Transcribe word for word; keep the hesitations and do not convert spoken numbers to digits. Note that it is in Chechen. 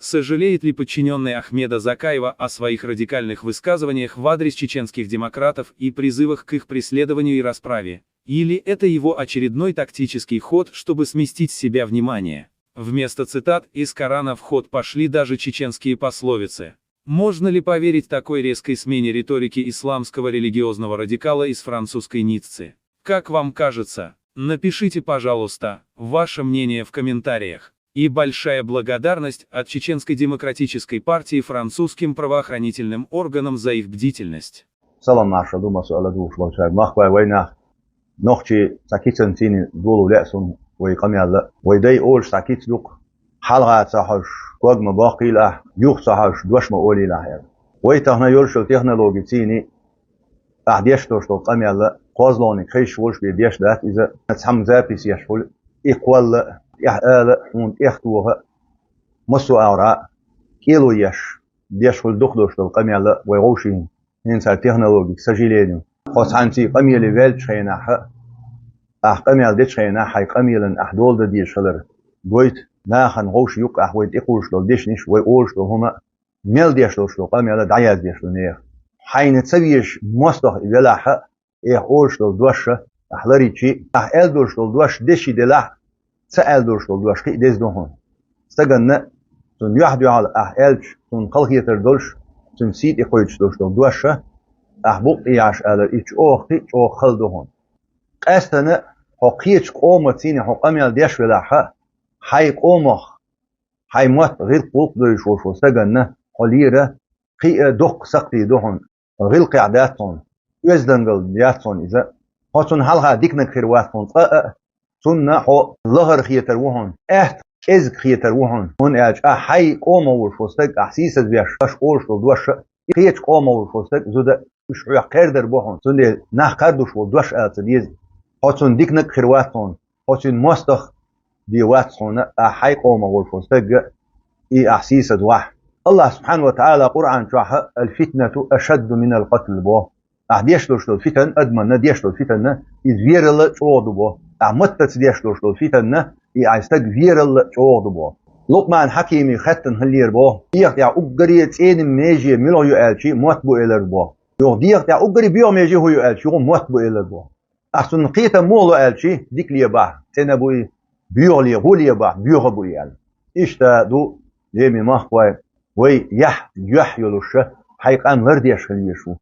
Сожалеет ли подчиненный Ахмеда Закаева о своих радикальных высказываниях в адрес чеченских демократов и призывах к их преследованию и расправе? Или это его очередной тактический ход, чтобы сместить с себя внимание? Вместо цитат из Корана в ход пошли даже чеченские пословицы. Можно ли поверить такой резкой смене риторики исламского религиозного радикала из французской Ниццы? Как вам кажется? Напишите, пожалуйста, ваше мнение в комментариях. И большая благодарность от Чеченской демократической партии французским правоохранительным органам за их бдительность. Салам маршал ду, масса Алла духуш болчаьрга. Махкой вайнах, нохчий цхьа кицан цийни долу лаьа сун вай къамелла. Вай дай олуш цхьа кица дукха. Хьалха ца хьожуш, ког ма боккхийла ахь, юха ца хьожуш, дош ма олийла ахь, аьлла. Вай тахана йолуш йолу технологи цийни ахь деш долуш долу къамелла, кхозлагӀниг хезаш волуш бен деш дац иза, цхьамма запись еш хуьлу, и кхолла, тӀехь ала, хьуна тӀех тоха, массо агӀора, кӀело еш, деш хуьлу дукха долуш долу къамелла вай гӀовшийн, хӀинца технологи, к сожалению. Хьо цхьаьнций къамеле ваьллачу хенахь, ахь къамел дечу хенахь, хьайн къамелан ахь дола дан дезаш хилар гойту, нахана гӀовшийн юккъахь вайна тӀекхуьуш долу дешнаш, вай олуш долу хӀума, мел деш долуш долу къамелла дӀаяздеш ду нехан. Хьайна ца везаш мостагӀа и велахь, эхь олуш долу дош, ахь ларийчи, ахь аьлла долуш долу дош деши делахь, ца аьлла долуш долу дош кхин а деза ду хьуна. Стаганна, цунна юьхь-дуьхьал ахь аьлча, цунна халахетар долуш, цуьнан сий тӀекхуьйтуш долуш долу дош, ахь букъ тӀе яхьаш алар, и чӀогӀа кхин а чӀогӀа хала ду хьуна. Къаьстина, хьо кхечу къомаца цийна хьо къамел деш велахь, хьайн къомах, хьайн мотт гӀиллакх-гӀуллакх девзаш волуш волу стаганна хьо лера кхин а доккха сакхтий ду хьуна, гӀиллакхехь дац хьуна, оьздангалла яц хьуна иза. Хьо цунна хьалха диканиг хир вац хьуна цкъа а, цунна хьо лахара хетар ву хьуна, аьтта кӀезиг хетар ву хьуна, хӀунда аьлча ахь хьайн къомах волуш волу стаг ахь сийсазвеш, аша олуш долу дош а, и кхечу къомах волуш волу стаг зуда, уьш хьоьх кхердар бу хьуна, цундела нах кхардуш волу дош ала ца деза. Хьо цунна диканиг хир вац хьуна, хьо цуьнан мостагӀа бен вац хьуна, ахь хьайн къомах волуш волу стаг а, и ахь сийсазвахь. Аллах субхьанаху ва таӀала Къуръан чохь: «Аль-фитнату ашадду минал къатл», бо. Ахь деш долуш долу фитан, адаманна деш долу фитанна, иза вералла а чӀогӀа ду бо. Ахь маттаца деш долуш долу фитанна, и ахь стаг вералла а чӀогӀа ду бо. Лукъман Хьакими хаьттина хиллера бо: дегӀа тӀехь уггаре цӀена меже муьлха ю аьлчи, мотт бу элар бо. Юха дегӀа тӀехь уггаре боьха меже хӀун ю аьлчи, юха мотт бу элар бо. Ахь цунна кхетам муха ло аьлчи, дика лебахь, цӀена бу и, боьхале, гӀо лебахь, боьха бу и аьлла. Иштта ду, леми махкой, вай яхь, юьхь йолуш, хьайн къам лардеш хила везаш ву.